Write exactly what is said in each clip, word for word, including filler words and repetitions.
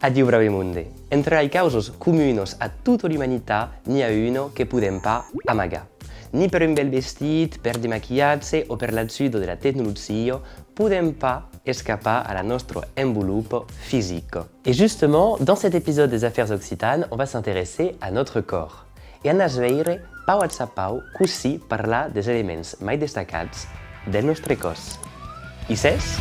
Adiu brave monde! Entre las causas comunas a tota l'umanitat, n'i a una que podèm pas amagar. Ni per un bèl vestit, per de maquilhatge o per l'ajuda de la tecnologia, podèm pas escapar a la nòstra envolopa fisica. Et justement, dans cet épisode des Affaires Occitanes, on va s'intéresser à notre corps. E anatz veire pauc a cha pauc cossí parlar dels elements mai destacats del nòstre còs. I sètz?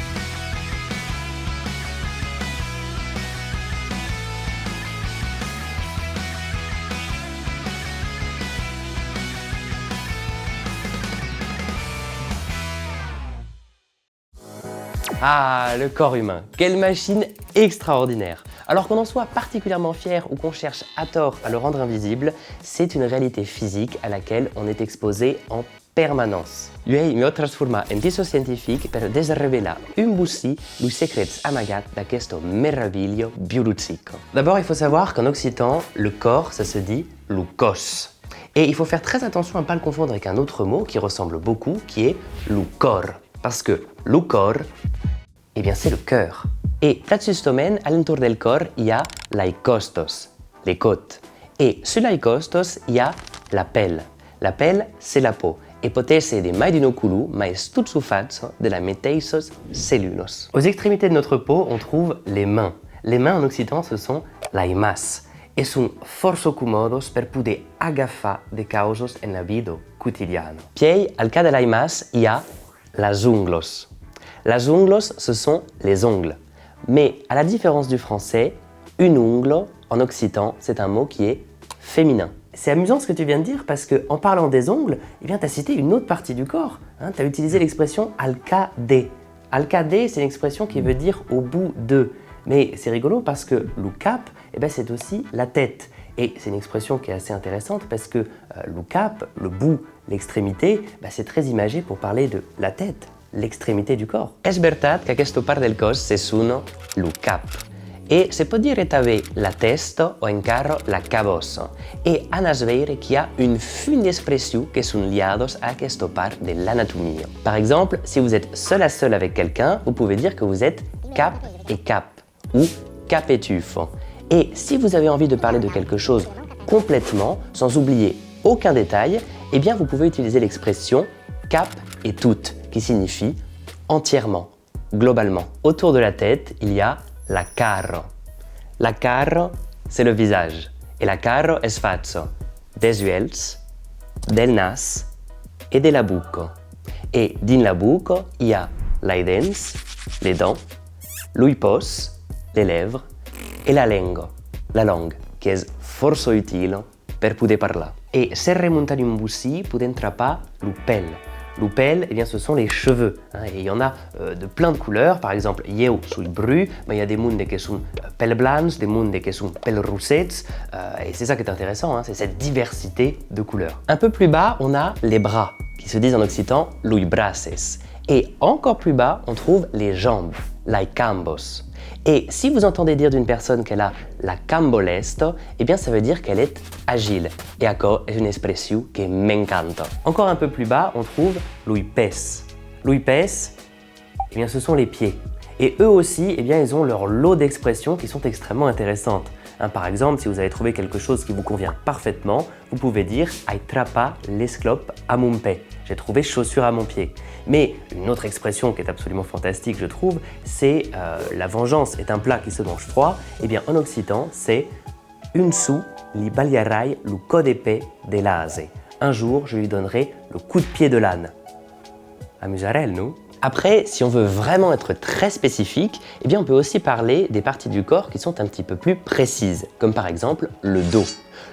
Ah, le corps humain, quelle machine extraordinaire! Alors qu'on en soit particulièrement fier ou qu'on cherche à tort à le rendre invisible, c'est une réalité physique à laquelle on est exposé en permanence. Uèi me vau transformar en tiça scientific per desrevelar un bocin los secrets amagats d'aquesta meravilha biologica. D'abord, il faut savoir qu'en occitan, le còs, ça se dit lo còs. Et il faut faire très attention à ne pas le confondre avec un autre mot qui ressemble beaucoup, qui est lo còr. Parce que lo còr, eh bien, c'est le cœur. E plan justament, a l'entorn del còr, i a las còstas, les côtes. E sus las còstas, i a la pèl. La pèl, c'est la peau. E pòt èsser de mai d'una color, mas es tot çò fach de las meteissas cellulas. Aux extrémités de notre peau, on trouve les mains. Les mains en occitan, ce sont las mans. E son fòrça comòdas per poder agafar de causas en la vida quotidiana. Pièi, al cap de las mans, i a las onglas. Las onglas, ce sont les ongles. Mais à la différence du français, un ongle, en occitan, c'est un mot qui est féminin. C'est amusant ce que tu viens de dire parce que en parlant des ongles, eh bien, tu as cité une autre partie du corps. Hein, tu as utilisé l'expression al cap de. Al cap de, c'est une expression qui veut dire au bout de. Mais c'est rigolo parce que lo cap, eh ben, c'est aussi la tête. Et c'est une expression qui est assez intéressante parce que, euh, lo cap, le bout, l'extrémité, bah, c'est très imagé pour parler de la tête, l'extrémité du corps. Es vertat qu'aquesta part del còs se sona lo cap. E se pòt dire tanben la tèsta o encara la cabòssa. E anatz veire qu'i a un fum d'expressions que son liadas a aquesta part de l'anatomia. Par exemple, si vous êtes seul à seul avec quelqu'un, vous pouvez dire que vous êtes cap et cap ou cap et tuf. Et si vous avez envie de parler de quelque chose complètement, sans oublier aucun détail, eh bien vous pouvez utiliser l'expression cap et tout, qui signifie entièrement, globalement. Autour de la tête, il y a la cara. La cara, c'est le visage. E la cara es facha dels uèlhs, del nas e de la boca. E dins la boca, i a las dents, les dents, los pòts, les lèvres, e la lenga, la langue, qu'es fòrça utila per poder parlar. E se remontam un bocin, podèm trapar lo pèl. Lo pèl, eh bien, ce sont les cheveux, hein, et il y en a, euh, de plein de couleurs. Par exemple, ieu soi brun, mas i a de monde que son, euh, pèl blancs, de monde que son pèl rossets, euh, et c'est ça qui est intéressant, hein, c'est cette diversité de couleurs. Un peu plus bas, on a les bras, qui se disent en occitan los braces. Et encore plus bas, on trouve les jambes, las cambas. Et si vous entendez dire d'une personne qu'elle a la camba lèsta, eh bien, ça veut dire qu'elle est agile. E aquò es una expression que m'encanta. Encore un peu plus bas, on trouve los pès. Los pès, eh bien, ce sont les pieds. Et eux aussi, eh bien, ils ont leur lot d'expressions qui sont extrêmement intéressantes. Hein, par exemple, si vous avez trouvé quelque chose qui vous convient parfaitement, vous pouvez dire « Ai trapat l'esclòp a mon pè ». J'ai trouvé chaussure à mon pied. Mais une autre expression qui est absolument fantastique, je trouve, c'est, euh, « La vengeance est un plat qui se mange froid ». Eh bien, en occitan, c'est « Un jorn li balharai lo còp de pè de l'ase ». Un jour, je lui donnerai le coup de pied de l'âne. Amusarèl, non ? Après, si on veut vraiment être très spécifique, eh bien, on peut aussi parler des parties du corps qui sont un petit peu plus précises, comme par exemple le dos.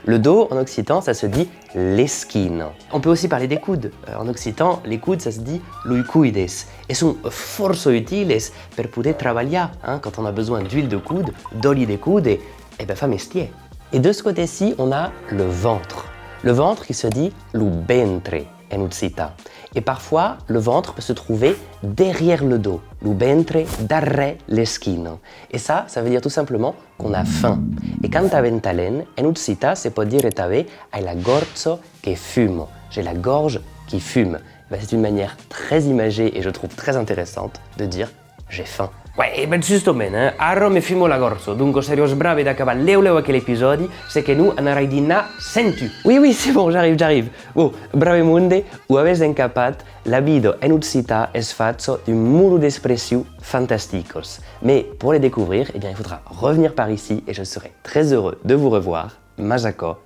Le dos, en occitan, ça se dit l'esquina. On peut aussi parler des coudes. Euh, en occitan, les coudes, ça se dit los coides. E son fòrça utiles per poder trabalhar, hein, quand on a besoin d'huile de coude, d'òli de coude, eh ben, fa mestièr. Et de ce côté-ci, on a le ventre. Le ventre qui se dit lo ventre en occitan. Et parfois, le ventre peut se trouver derrière le dos, lo ventre darrèr l'esquina. Et ça, ça veut dire tout simplement qu'on a faim. E quand avèm talent, en occitan se pòt dire tanben « Ai la gòrja que fuma », « J'ai la gorge qui fume ». Ben, c'est une manière très imagée et je trouve très intéressante de dire « J'ai faim ». Ouais, e ben justament, hein, ara me fimo la gòrja, donc seriás brave d'acabar lèu lèu aquel episòdi, se que non anarai dinnar sens tu. Oui, oui, c'est bon, j'arrive, j'arrive. Bon, brave monde, o avètz encapat, la vida en occitan es facha d'un molon d'expressions fantasticas. Mais pour les découvrir, eh bien, il faudra revenir par ici et je serai très heureux de vous revoir. Mas aquò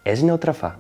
es un autre afar.